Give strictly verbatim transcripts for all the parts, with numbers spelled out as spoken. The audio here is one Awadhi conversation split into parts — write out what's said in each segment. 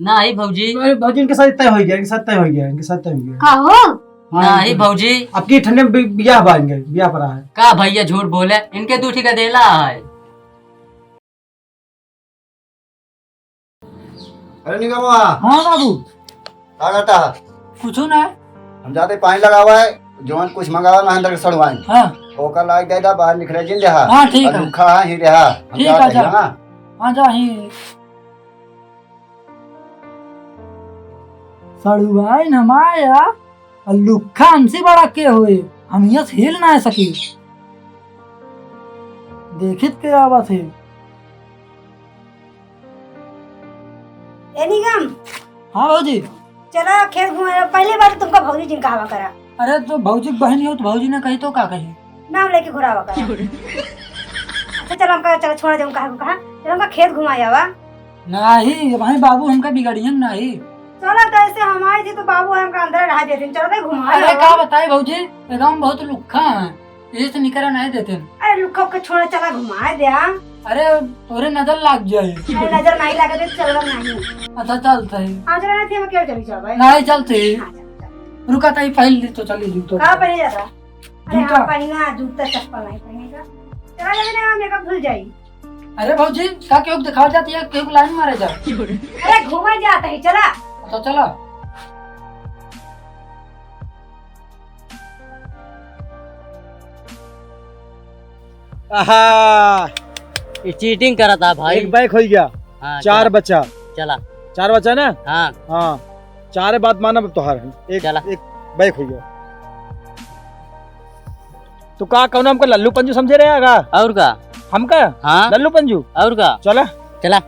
नाही भौजी। अरे भौजी, इनके साथ तय हो गया, इनके साथ तय हो गया, इनके साथ तय हो गया। का हो? हाँ, नाही इनके भौजी। अब की ठंडे में बि-, बियाह बा इनके, बियाह पड़ा है। का भैया झूठ बोले, इनके दू ठिका देला है। अरे निगमवा। हाँ बाबू। का करता है? कुछू ना। हम जाते पानी लगावा है, जौन कुछ मंगावा ना अंदर के सड़वाइन। हाँ। ओकर लायक दे दा, बाहर निकले जिन देहा। हाँ, ठीक है। लुखा ही रहा। हम ठीक जाते है, जा। हैं, हाँ। हाँ, जा ही। सड़ुआइन हमार या, और लुक्खा हमसे बड़ा के होए, हम यहाँ से हिल ना सकी। देखित के आवत है। ए निगम। हाँ भौजी। चला खेत घुमा, पहली बार तुमका भौजी जिन कहावा करा। अरे तो भौजी के बहन हो तो भौजी ने कही तो का कही? नाम लेके घुरावा करा। अच्छा चला हमका, चला छोड़ा दे, हम कहा, कहा। चला हमका खेत घुमा आवा। नाही, भाई बाबू हमका बिगड़ियन नाही। चला कैसे हम आई थी तो बाबू हमका अंदर रहा देते, चला दे घुमा अरे आवा। का बताई भौजी, एकदम बहुत लुक्खा है। यही से निकरा नहीं देते। अरे लुक्खा उक्खा छोड़ा, चला घुमाए दे, हाँ? अरे तोरे नजर लाग जाए। अरे नजर नहीं लगे तो चलवा नहीं। अच्छा चलते हैं। हाँ, चला नहीं थी, हम क्या चली जाओ भाई? नहीं चलते हैं। हाँ, चल, चल। रुका ताई, पहन ली तो चली जूतो। का पहने जाता? अरे जूता। हाँ, पहना जूता चप्पल नहीं पहनेगा। चला जाते ना, मेकअप धुल जाई। अरे भौजी, का केहू के दिखावा जाती है, केहू के लाइन मारे जा। अरे घूमे जाता है, चला। तो चला। आहा, ये चीटिंग करता भाई। एक बैक हो गया। हाँ, चार चला। बचा। चला। चार बचा ना? हाँ। हाँ, चार बात मानब अब तोहार है। एक, चला। एक बैक हो गया। तो का कौनो हमका लल्लू पंजू समझे रहे का? और का? हमका? हाँ। लल्लू पंजू? और का? चला। चला।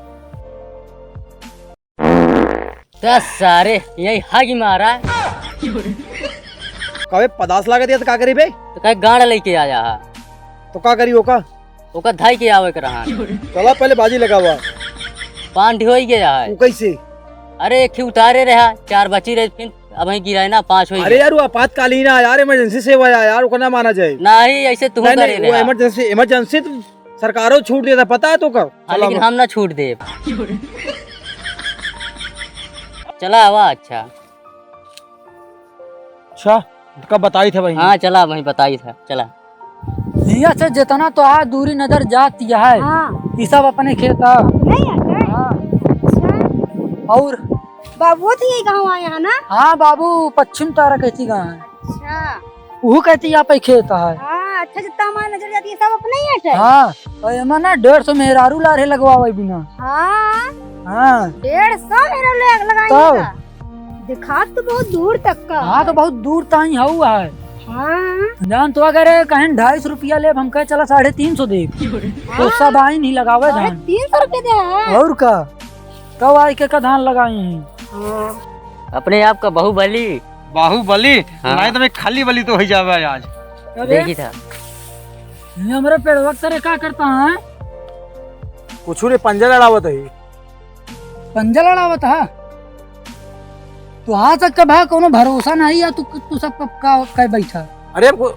त सारे यही हागी मारा। कबे पदास लागत है तो का करी बे? तो कहे गाड़ लेके आया है। तो का करी ओका? ओका धाई के आवे के रहा। चला पहले बाजी लगावा। पाँच होई गया है। वो कैसे? अरे एक ही उतारे रहा, चार बची रहे, फिर अब वहीं गिराए ना, पाँच होई अरे गया। यार वो आपातकालीन है यार, इमरजेंसी सेवा है यार, ओका ना माना जाए। नहीं, ऐसे तू नहीं, करे नहीं, वो रहा। इमरजेंसी, इमरजेंसी तो सरकारों छूट देता, पता है तो का? हाँ, चला लेकिन हम। हम ना छूट दे। चला आवा, अच्छा। अच्छा, कब बताई थे भाई? हाँ, चला, वहीं बताई था, चला। हिया से जितना तो आ दूरी नजर जाती है, हाँ। ये सब अपने खेत है। अपने ही है क्या? हाँ। अच्छा। और? बाबू तो यही गाँव आया है ना? हाँ, बाबू पश्चिम तारा कहती गाँव है। अच्छा। उहू कहती यहाँ पे खेत है। हाँ, अच्छा, जितना हमार नजर जाती है, सब अपने ही अटे। हाँ, और एमा ना डेढ़ सौ मेहरारू लारे लगवावे बिना। हाँ। हाँ। डेढ़ सौ मेहरारू ले लगाई तब। का? दिखात तो बहुत दूर तक का हाँ, है। तो बहुत दूर ताई हऊ है। हाँ। जान तो अगर कहें ढाई सौ रुपया लेब, हम कहे चला साढ़े तीन सौ देब। तो हाँ। सब आई नहीं लगावे साढ़े धान। तीन सौ रुपया दे है। और का? कब आई के का धान लगाई हैं? हाँ। अपने आप का बाहुबली। बाहुबली? हाँ। नहीं तो मैं खाली बली तो हो जावे आज। अरे, देखी था। ये हमरे पेड़वा के तरे का करता है? कुछ रे पंजा लड़ावत है। पंजा लड़ावत है? तो आज तक का भा कोनो भरोसा नहीं है, तू, तू सब का, का, का बैठा? अरे, को-,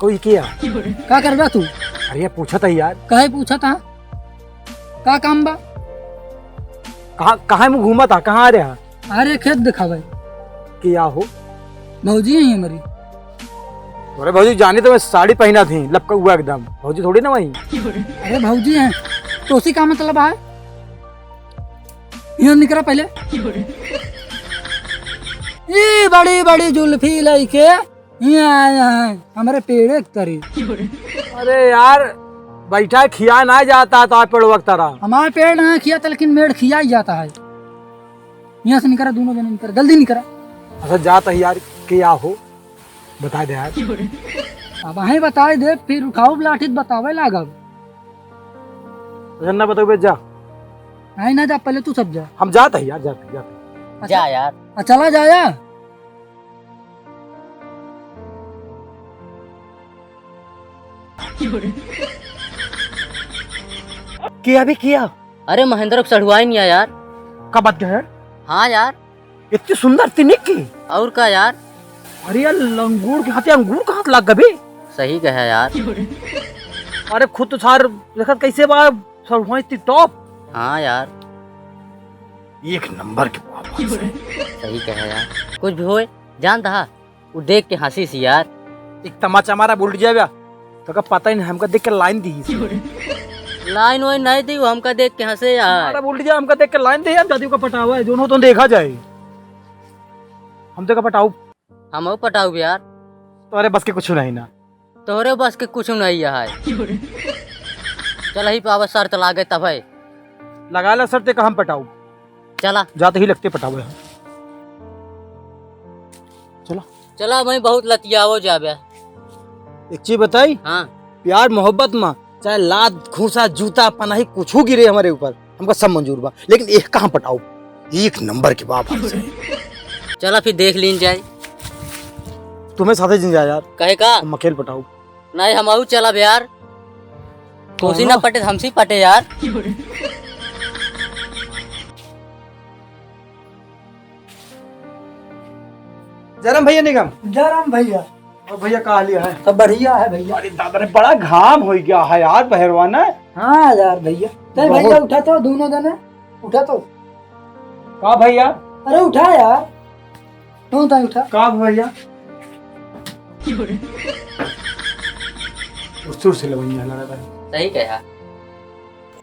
कोई किया? का करबा तू? अरे, ये पूछत है यार। काहे पूछत है? का काम बा? कहाँ, कहाँ में घूमत है? कहाँ आ रहा? अरे, खेत दिखावे। किया हो? भौजी है हमारी। अरे भौजी, जानी तो मैं साड़ी पहना थी, लपका हुआ एकदम। भौजी थोड़ी ना वही। अरे भौजी है, तो उसी का मतलब है? यहाँ निकरा पहले। ये बड़ी बड़ी जुल्फी लइके यहाँ आया है, हमारे पेड़े के तरे। अरे यार, बैठा खिया ना जाता तो आप पेड़वा के तरह। हमारे पेड़ ना खिया था, लेकिन मेड़ खिया ही जाता है। यहाँ से निकरा, दोनों जने निकरा, जल्दी निकरा। अच्छा, जाता है यार, क्या हो? बता दे यार। अब अहें बताए दे, फिर उठाओ लाठी त बतावे लागब। अच्छा, ना बताओ बे, जा। नहीं, ना जा, पहले तू सब जा। हम जाते हैं यार, जाते, जाते। अच्छा। जा यार। आ, चला जा यार। किया भी किया। अरे महेंद्र को चढ़वाई नहीं यार। का बात है? हाँ यार। इतनी सुंदर थी निक्की। और का यार? अरे यार, लंगूर के हाथे अंगूर का हाथ लग गबे। सही कहा यार। अरे खुद तो सार देखत कैसे बा, सब हुआ इतनी टॉप। हाँ यार। एक नंबर के बाप है। सही कहे यार, कुछ भी होए, जान दहा, उ देख के हँसी सी यार। एक तमाचा मारा, उलट जाबे। तोका पता ही नहीं, हमका देख के लाइन दी। लाइन वाइन नहीं दी, वो हमका देख के हँसे यार। मारा, उलट जा, हमका देख के लाइन दे यार, जदी ओका पटावा है, जोनो तो देखा जाए। हम तोका पटाऊ। हमहू पटाऊ यार। तोरे बस के कुछ नहीं ना। तोरे बस के कुछ नहीं है। चल ही पावा शर्त लागे तब है। लगा ला शर्त, का हम पटाऊ। चला। जाते ही लगते पटावे हैं। चला। चला भाई, बहुत लतियावो जाबे। एक चीज बताई? हाँ। प्यार मोहब्बत मा चाहे लात, घूसा, जूता, पनाही कुछू गिरे हमरे ऊपर, हमका सब मंजूर बा, लेकिन एक कहाँ पटाओ, एक नंबर के बाप है। चला फिर देख लीन जाए। तुम्हें साथे जिन जाए यार। कहे का? हम अकेल पटाओ। नहीं, हम आऊ चलब यार। तोसी ना पटे, हमसे पटे यार। जरम भैया निगम। जरम भैया। और भैया का हालिया है? सब बढ़िया है भैया। अरे दादा रे, बड़ा घाम हो गया है यार बहरवा ना। हाँ यार भैया। नहीं बहुत। भैया उठा तो, दोनों जने उठा तो। का भैया? अरे उठा यार, तू तो उठा। का भैया? उस सुर से लवैया लगा था। सही कहा।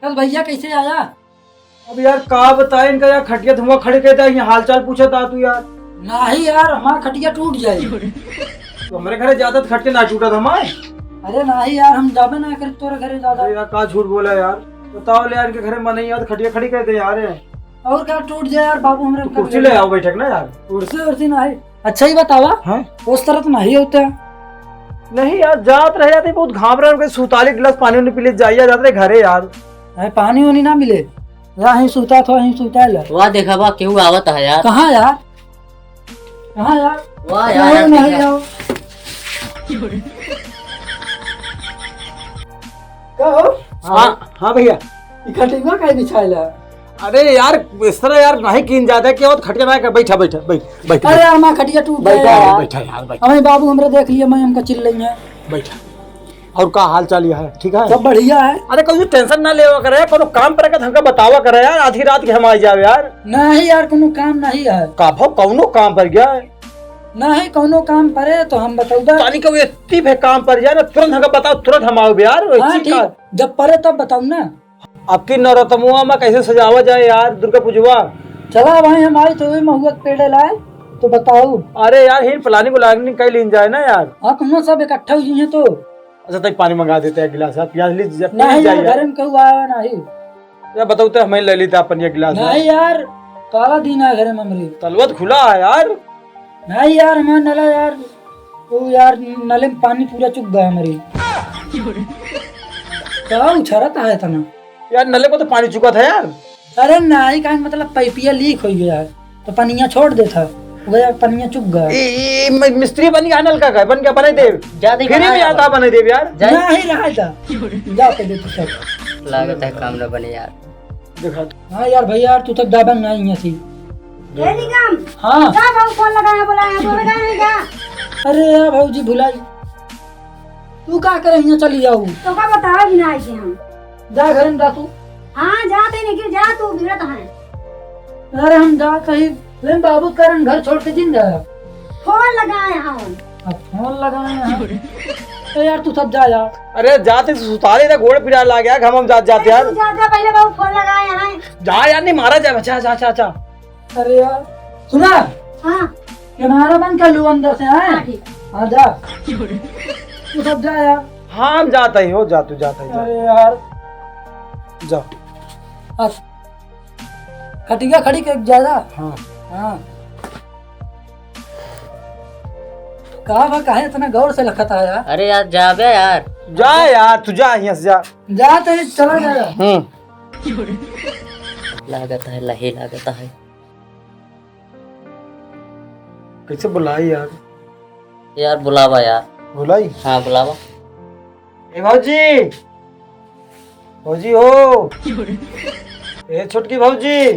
कल भैया कैसे आया? अब यार का बताए इनका, यार खटिया धुआं खड़े कहता है, यहाँ हाल चाल पूछा था तू यार। नहीं यार, हमारा खटिया टूट जाए। तो हमारे घरे ज्यादा तो खटिया ना टूटा था हमारे। अरे नहीं यार, हम जाबे ना करे तोरे घरे ज्यादा। अरे यार का झूठ बोला यार, बताओ ले यार, इनके घरे मन नहीं यार, खटिया खड़ी कहते यार। और का टूट जाए यार बाबू, हमरे तो कुर्सी ले आओ बैठक ना यार। कुर्सी उर्सी नहीं। अच्छा ही बतावा, हाँ? उस तरह तो नहीं होता। नहीं यार, जात रह जाते, बहुत घाम रहे हैं, सुताली गिलास पानी उनी पी ले जाइए, जात रहे घरे यार। अरे पानी उनी ना मिले, यहाँ ही सुता था, यहीं सुता ले। वाह देखा बा, केहू आवत है यार। कहाँ यार? कहाँ यार? वाह यार, नहीं, यार, नहीं देखा। आओ। का हो? हाँ, हाँ भैया। ई खटिया काहे बिछाइला? अरे यार, इस तरह यार नहीं कीन जाता है, क्या होता खटिया ना कर, बैठा, बैठा, बैठ, बैठ, अरे बैठ। यार, हमारा खटिया टूट बैठा गया यार, यार। बैठा यार, बैठा। हमें बाबू हमरा देख लिया, मैं हमका चिल्लई है। बैठा। और का हाल चाल यह है, ठीक है? सब बढ़िया है। अरे कोई टेंशन ना लेवा करे, कोनो काम पर का हमका बतावा करे यार, आधी रात के हम आ जावे यार। नहीं यार, कोनो काम नहीं है। का भो, कौनो काम पर गया है? नहीं, कौनो काम परे तो हम बताऊ बा। तानी का वो इतनी भे काम पर जाए ना, तुरंत हमका बताओ, तुरंत हम आओ यार। हाँ, ऐसी ठीक, का? जब परे तब बताऊ ना। अब की नवरतमुआ में कैसे सजावा जाए यार दुर्गा पूजवा? चला भाई, हम आए तो वही महुआ के पेड़े लाए, तो बताओ। अरे यार, ही planning व्लानिंग कर लीन जाए ना यार। हाँ, तुम सब इकट्ठा हो जाइए तो। अच्छा, तक पानी मंगा देते हैं गिलास, आप प्यास ली, पी नहीं जाइए यार, यार। घर में कहू आया नहीं। यार बताओ तो, हमें ले लीता अपन ये गिलास नहीं यार। यार, काला दिन है घर में हमरे। तलवत खुला है यार। नहीं यार, हमारा नला यार, वो यार, नले में पानी पूरा चुक गया हमारे। का उछरत है इतना? यार, नले को तो पानी चुका था यार। अरे नहीं, का मतलब, पाइपिया लीक हो गया है, तो पनिया छोड़ देता, वो यार पनिया चुक गया। ए, ए, म-, मिस्त्री बन गया, नलका का बन गया, बने देव। जा दे, फ्री में आता, बने देव यार। जा। नहीं रहा था, जा के दे तू सब। लागत है काम न बने यार। देखा। हाँ यार भैया, यार तू तब दाबन नहीं है सी। ए निगम। हाँ। का भाऊ फोन लगाया, बोला है, बोले का नहीं का? अरे यार भौजी भुलाई, तू का करे यहाँ चली जाऊ? तो का बताओ भी ना ऐसे हम। जा घर में जा तू। हाँ, जा ते नहीं जा तू, बिगड़त है। अरे हम जा कहीं, लेकिन बाबू कारण घर छोड़ के जिन जाया। फोन लगाए हम। अब फोन लगाए हैं। ए यार, तू सब जा यार। अरे जाते सुतारे ना, गोड़ पिरा ला गया, घमम जात जाते यार। तू जा, जा, पहले बाबू फोन लगाए हैं। जा यार, नहीं मारा जाए, जा, जा, जा, जा। अरे यार, सुना? हाँ। किनारा बंद कर लू अंदर से, हैं? हाँ, ठीक है। हाँ, जा। तू सब जा यार। हाँ, हम जाता ही हो, जा, तू जाता ही जा। अरे यार। जा। बस। खटिया खड़ी के ज्यादा? हाँ। हाँ। कहा बा, काहे इतना गौर से लखत है यार? अरे यार, जाबे यार। जा यार, तू जा यहाँ से जा। जा तो ये चला जाएगा। हम्म। लागत है, लहे लागत है। कैसे बुलाई यार? यार, बुलावा यार। बुलाई? हाँ, बुलावा। ए भौजी, भौजी हो, ए छोटकी भौजी।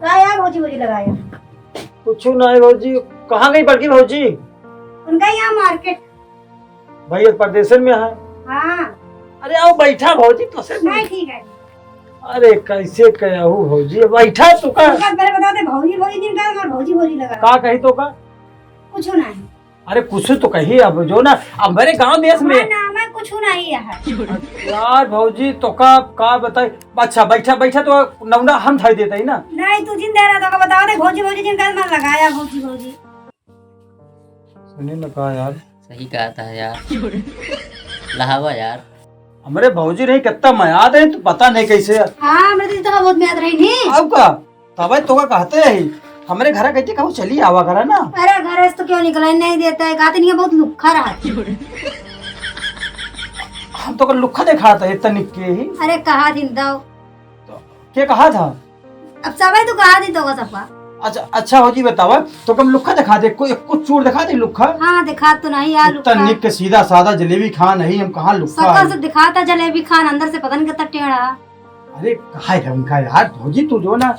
का यार भौजी, भौजी लगाया? कुछ नहीं भौजी, कहाँ गई बड़की भौजी? उनका यहाँ मार्केट। भैया परदेशन में है। हाँ। अरे आओ बैठा भौजी, तो से नहीं, ठीक है। अरे, कैसे कहू भौजी, बैठा तू का? तुमका पहले बता दे, भौजी, भौजी दिन का, हमार भौजी, भौजी लगा। का कही तो का? कुछ नहीं। अरे, कुछ तो कही, अब जो ना, अब मेरे गांव देश में हमार नाम है, कुछ नहीं है। यार भौजी, तो का, का बताई? अच्छा, बैठा, बैठा तो नौना हम थाई देता ही ना। नहीं, तू जिन दे रहा तो का बता दे, भौजी, भौजी दिन का मन लगाया, भौजी, भौजी। सुनी ना का यार? सही कहा था यार। लहावा यार। हमरे भौजी नहीं कितना मयाद है, तू पता नहीं कैसे। हाँ, हमरे दीदी तो बहुत मयाद रही नहीं। अब का? तबे तो का कहते हैं, हमरे घर कहते कहूँ चली आवा करा ना। अरे घर से तो क्यों निकला नहीं देता है, कहते नहीं है बहुत लुक्खा रहा। हम तो का लुक्खा दिखाता है तनिक के ही। अरे कहा दिन दो। तो के कहा था? अब सबै तो कहा दी तो का सबका। अच्छा, अच्छा भौजी बतावा, तो कम लुक्खा दिखा दे, कोई कुछ चूर दिखा दे लुक्खा। हाँ, दिखा तो नहीं यार इतना लुक्खा। निक के सीधा साधा जलेबी खान है, हम कहाँ लुक्खा शक्ल है? से दिखाता जलेबी खान, अंदर से पता नहीं कितना टेढ़ा। अरे कहा है उनका यार, भौजी तू जो ना।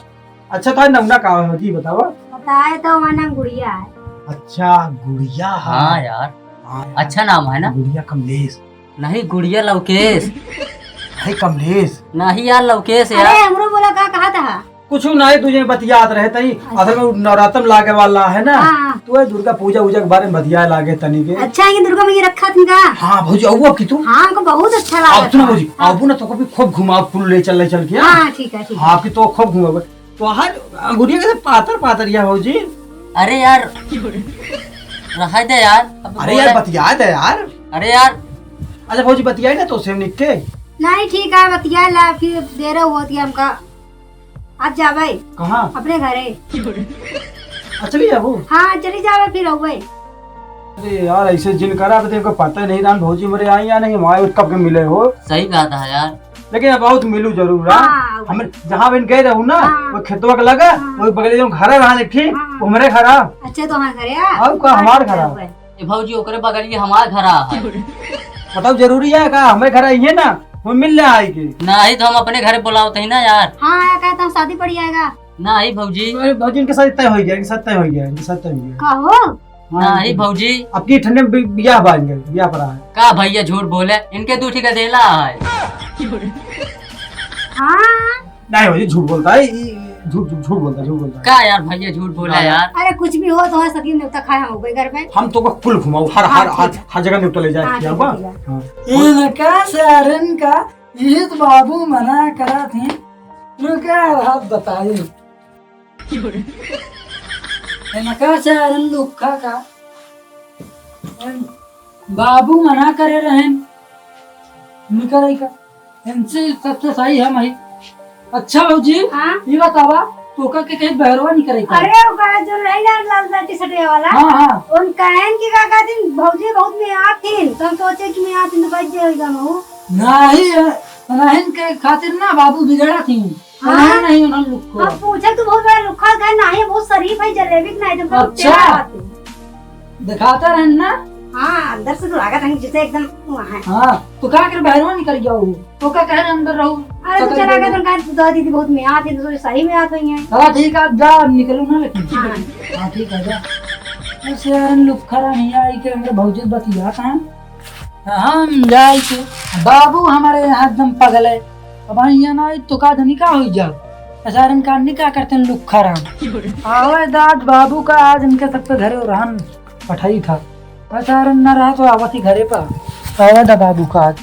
अच्छा था नमूना का है भौजी बतावा। बताए तो हमारा नाम गुड़िया है। अच्छा गुड़िया है। हाँ यार। हाँ यार। अच्छा नाम है ना? गुड़िया कमलेश। नहीं, गुड़िया लवकेश। नहीं, कमलेश। नहीं यार, लवकेश यार। अरे, हमरो बोला का कहा था? कुछ नहीं, तुझे बतियात रहे तई। अच्छा। असल में नवरात्र लागे वाला है ना, हाँ, हाँ। तो वही दुर्गा पूजा उजा के बारे में बतियाए लागे तनी के। अच्छा, ये दुर्गा मैया रखा थी का? हाँ भौजी, आऊ अब की तू? हाँ, हमको बहुत अच्छा लगा अब सुनो था। भौजी, हाँ। अब ना तो कभी खूब घुमाओ, पुल ले चल, ले चल के, हाँ? हाँ, ठीक है, ठीक है। हाँ, आपकी तो खूब घुमाओ। तोहार अंगुरिया कैसे पातर पातर या भौजी? अरे यार, रहा दे यार, अब अरे बोले। यार, बतिया दे यार। अरे यार। अच्छा भौजी, बतियाई ना तो से निक के। नहीं, ठीक है, बतिया ला, फिर देर होत है हमका। आज जावे। कहाँ? अपने घरे। अच्छा, चली जाबू? हाँ, चली जावे, फिर आवे। अरे यार, ऐसे जिन करा, अब देखो पता नहीं रान भौजी मरे आई या नहीं, वहाँ कब के मिले हो। सही बात है यार। लेकिन अब बहुत मिलू जरूर, हाँ? हाँ, हम जहाँ बिन गए रहू ना, हाँ। वो खेतवा के लगा, हाँ। वो बगले जो घर रहा एक ठे, हाँ। वो हमरे घर आ। अच्छा, तो हाँ, घरे आ? और का, हाँ, हमार ठीक घर आ। है। ए भौजी, ओकरे बगलिए हमार घर आ है। बताओ, जरूरी है का? हमरे घर आइए ना, वो मिल ले आई के। नहीं, तो हम अपने घरे बुलावत ही ना यार। हाँ, आया कहता हूँ, शादी पड़ी आएगा। नहीं भौजी। अरे भौजी, इनके साथ तय हो गया, इनके साथ तय हो गया, इनके साथ तय हो गया। का हो? हाँ, नहीं इनके भौजी। अब की ठंडे में बि-, बियाह बा इनके, बियाह पड़ा है। का भैया झूठ बोले, इनके दू ठिका देला है। हाँ। नहीं भौजी, झूठ बोलता है, ये झूठ, झूठ, झूठ बोलता है, झूठ बोलता है। का यार भैया झूठ बोला हाँ। यार। अरे कुछ भी हो तो सगी नेवता खाए हम गए घर में। हम तो को कुल घुमाओ, हर, हाँ, हर, हर, ठीक है। हर जगह नेवता ले जाए, हाँ, ठीक है, ठीक है। हाँ। इनका सारन का ये तो बाबू मना करा थे, रुका यार, आप बताए। इनका सारन लुक्खा का, बाबू मना करे रहन, निकरे का, इनसे सबसे सही हम ही। अच्छा भौजी, हाँ? ये बतावा, तोका के कहीं बहरवा निकरे का? अरे, ओकरा जो रही ना लाल लाल टी-शर्ट वाला, हाँ, हाँ। उन कहन की का कहतीन, भौजी बहुत में आतीन, तो हम सोचे कि में आतीन तो बच जाएगा महू। नहीं, नहीं के खातिर ना बाबू बिगड़ा थी। हाँ। नहीं, नहीं, उन्होंने लुक्खो। हम पूछे, "तू बहुत बड़ा लुक्खा है?" नहीं, बहुत शरीफ है, जलेबी के नहीं, तो बहुत अच्छा। प्यारा बात है। दिखाता रहन ना। हाँ, अंदर से तो लागत है, जैसे एकदम वहाँ है। हाँ, तो का कर बहरवा निकल गया वो? तो का कह रहे अंदर रहो? अरे, तो सटल चला गया। गया, तो कहा, "तू तो दीदी बहुत में आती, तो सही में आ गई है।" चला ठीक है, जा, निकलो ना लेकिन। हाँ। हाँ, ठीक है, जा। ऐसे यार, इन लुक्खा नहीं आई के हमरे भौजी बतियात हैं। हम जाए के, बाबू हमारे यहाँ एकदम पगल है। अब यहाँ ना आई तो का धनी का हो जाओ। बेचारन का निका करते हैं लुक्खा राम। आवे दाद बाबू का आज इनके सबके घरे रहन पठाई था। बेचारन न रहा तो आवत ही घरे पर। आवे दा बाबू का आज।